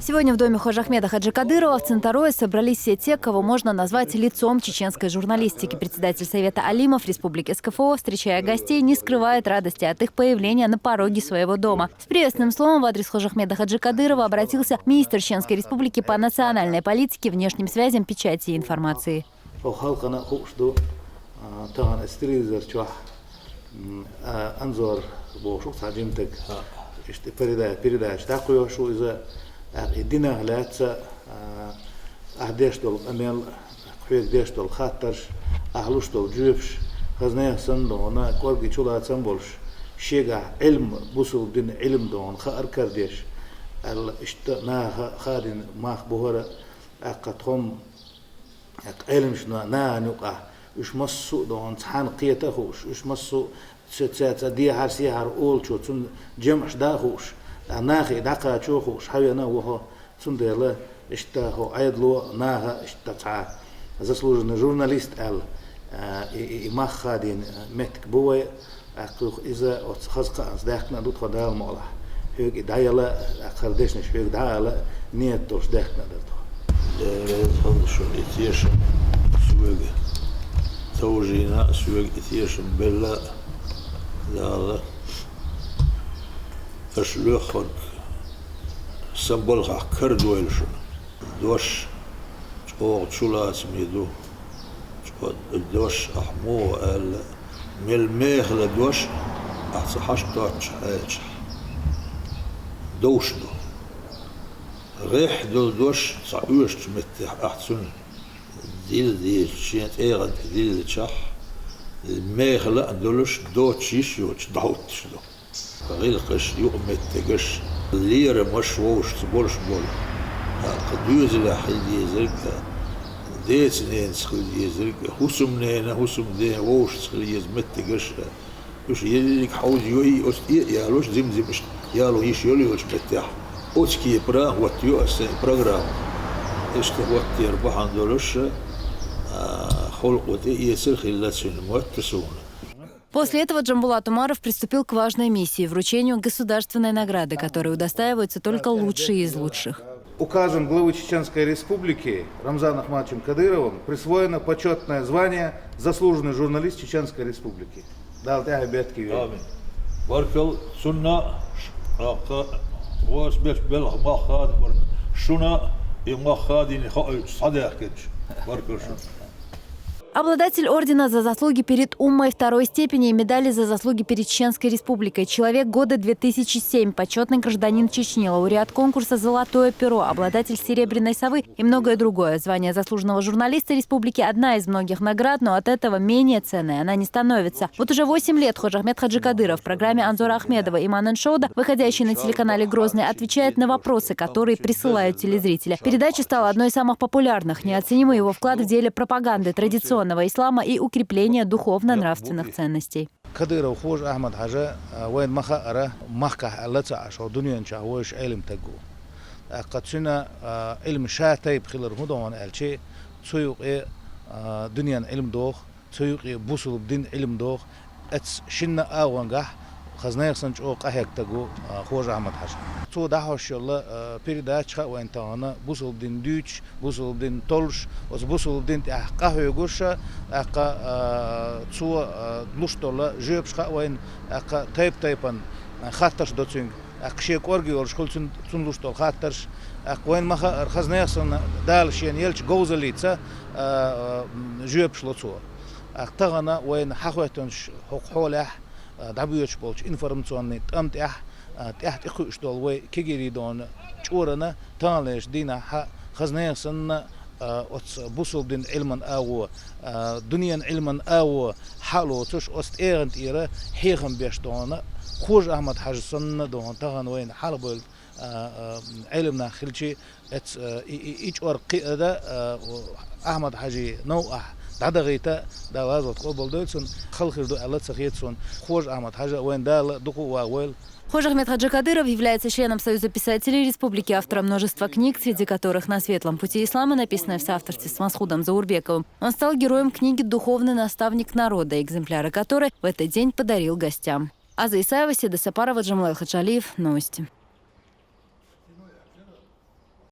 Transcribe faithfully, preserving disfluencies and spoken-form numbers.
Сегодня в доме Хож-Ахмеда Хаджи Кадырова в Центароя собрались все те, кого можно назвать лицом чеченской журналистики. Председатель Совета алимов республики СКФО, встречая гостей, не скрывает радости от их появления на пороге своего дома. С приветственным словом в адрес Хож-Ахмеда Хаджи Кадырова обратился министр Чеченской Республики по национальной политике, внешним связям, печати и информации. Хо халкъана хууш ду, а, тахана телевизор чохь, м, а, Анзор бохуш цхьа жимтаг. Иштта переда-, передача дӀакхоьхьуш ву иза, а, и динах лаьцна, а, ахь деш долу къамел, хьоьга деш долу хаттарш, ахь луш долу жоьпаш, хаза нехан санна дохана, кӀорге чулацам болуш, шегахь Ӏилма, бусулба дин Ӏилма дохана хаар карадеш, аьлла, иштта наха хадийна мах бу хӀара, тӀаккха тхо-м, тӀаккха Ӏеламнаха нахана юкъахь, уьш массо а дохана цхьаьна кхета а хууш, уьш массо а ца, ца, ца дехьара-сехьара олучо цунна жамӀаш дан а хууш, а, нахе дӀакхачо а хууш, хьавена а ву хьо. Цундела иштта хӀо Ӏедало, наха иштта цхьа заслуженный журналист аьлла, а, и, и, и мах хадийна меттиг бу вай, тӀаккха юха иза оцу хаза кхаанца даьхкина а ду тхо Дала мукъалахь. Хьоьга и дӀаяла, тӀаккха хӀара дешнаш хьоьга дӀаала ният долуш даьхкина а дара тхо. Дела реза хуьлда шуна и тешам соьга товжийна а, соьга и тешам белла а, Дала. Аша лоьхург сан балхахь карадойла шуна. Дош чӀогӀа чулацаме ду. ЧӀо-, дош ахь муха аьлла, мел мехала дош ахь ца хьашт доцчу хьаьлчахь, довш ду. ГӀеххьа долу дош цхьа оьшучу меттехь ахь цунна дилла деза, шен тӀегӀан тӀе диллачахь, мехала а долуш, доцуш йиш йоцуш дӀахӀуттуш ду. ГӀиллакхаш, юкъаметтигаш, лерамаш вовшашца болуш болу, тӀаккха доьзалехь хила дезарг а, деца-ненаца хила дезарг а, хӀусамнена, хӀусамден вовшашца хила еза меттигаш а, уьш ерриг хьовзайой, оцу тӀе а ялош, зим-зим иштта яло йиш йолу йолчу меттехь, оцу кепара а хӀоттайо аса сайн программа. Иштта хӀоттаяр бахьана долуш а, халкъо тӀеэцар хилла цуьнан, моьтту суна. После этого Джамбулат Умаров приступил к важной миссии — вручению государственной награды, которой удостаиваются только лучшие из лучших. Указом главы Чеченской Республики Рамзаном Ахматовичем Кадыровым присвоено почётное звание «Заслуженный журналист Чеченской Республики». Дала тӀаьхье беркате йойла. Амин. Баркалла цунна, ш-, а, кха-, вас беш белхан мах хадабарна. Шуна и мах хадийна хоуьйтуш схьадаьхкинчу. Баркалла шуна. Обладатель ордена «За заслуги перед уммой» второй степени и медали «За заслуги перед Чеченской Республикой», «Человек года две тысячи семь», «Почётный гражданин Чечни», лауреат конкурса «Золотое перо», обладатель «Серебряной совы» и многое другое. Звание заслуженного журналиста республики — одна из многих наград, но от этого менее ценной она не становится. Вот уже восемь лет Хож-Ахмед Хаджи Кадыров в программе Анзора Ахмедова «Иманан Шоуда», выходящей на телеканале «Грозный», отвечает на вопросы, которые присылают телезрители. Передача стала одной из самых популярных. Неоценим его вклад в деле пропаганды традиционного ислама и укрепления духовно-нравственных ценностей. Кадыров Хож-Ахмад-Хьажа, а, вайна ма-хаъара, махкахь аьлла ца Ӏаш, хӀокху дуьнен чохь вевзаш Ӏелам стаг ву. ТӀаккха цуьнан, а, Ӏилма ша тайпа хилар хӀун ду хьуна аьлча, цу юкъе, а, дуьненан Ӏилма доху, цу юкъе бусулба дин Ӏилма доху, оцу шинна агӀонгахь хаза нехан санна чӀогӀа къахьегна стаг ву, а, Хож-Ахмад-Хьажа. Цо дӀахьош йолу, а, передача хаьа вайна тахана бусулба дин дуьйцуш, бусулба дин толлуш, оцу бусулба дин тӀехь къахьоьгуш, тӀаккха, а, цо, а, луш долу жоьпаш хаьа вайна, тӀаккха тайп-тайпана, а, хаттарш до цуьнга, тӀаккха шен кӀорге йолуш хуьлу цуьнан, цунна луш долу хаттарш, тӀаккха вайна ма-хаъара, хаза нехан санна Дала шена еллачу говзаллица, а, а, м, жоьпаш ло цо. ТӀаккха тахана вайна хьахӀоьттинчу хӀокху хьолехь, а, дӀабоьдуш болчу информационный тӀам тӀехь, а, тӀаьхьа тӀекхуьуш долу вай кегийрхой дохана чкъурана таханлерчу дийнахь хьа хаза нехан санна, а, оцу бусулба дин Ӏилман агӀо, а, дуьненан Ӏилман агӀо хьа а лоцуш, оцу тӀегӀан тӀера хьехам беш дохана, Хож-Ахмад-Хьажа санна дохана тахана вайна хьалхабевлла, а, а, Ӏелам нах хилча, эц, а, и, и, и чкъор кхиада, а, Ахмад-Хьажин новкъахь дӀадахийта, Дала гӀазот къобалдойла цуьнан, хала хир ду аьлла ца хета суна. Хож-Ахмад-Хьажа вайна Дала дукха а вагӀавойла. Хож-Ахмед Хаджи Кадыров является членом Союза писателей республики, автором множества книг, среди которых «На светлом пути ислама», написанная в соавторстве с Масхудом Заурбековым. Он стал героем книги «Духовный наставник народа», экземпляры которой в этот день подарил гостям. Аза Исаева, Седа Сапарова, Джамалайл Хачалиев. Новости.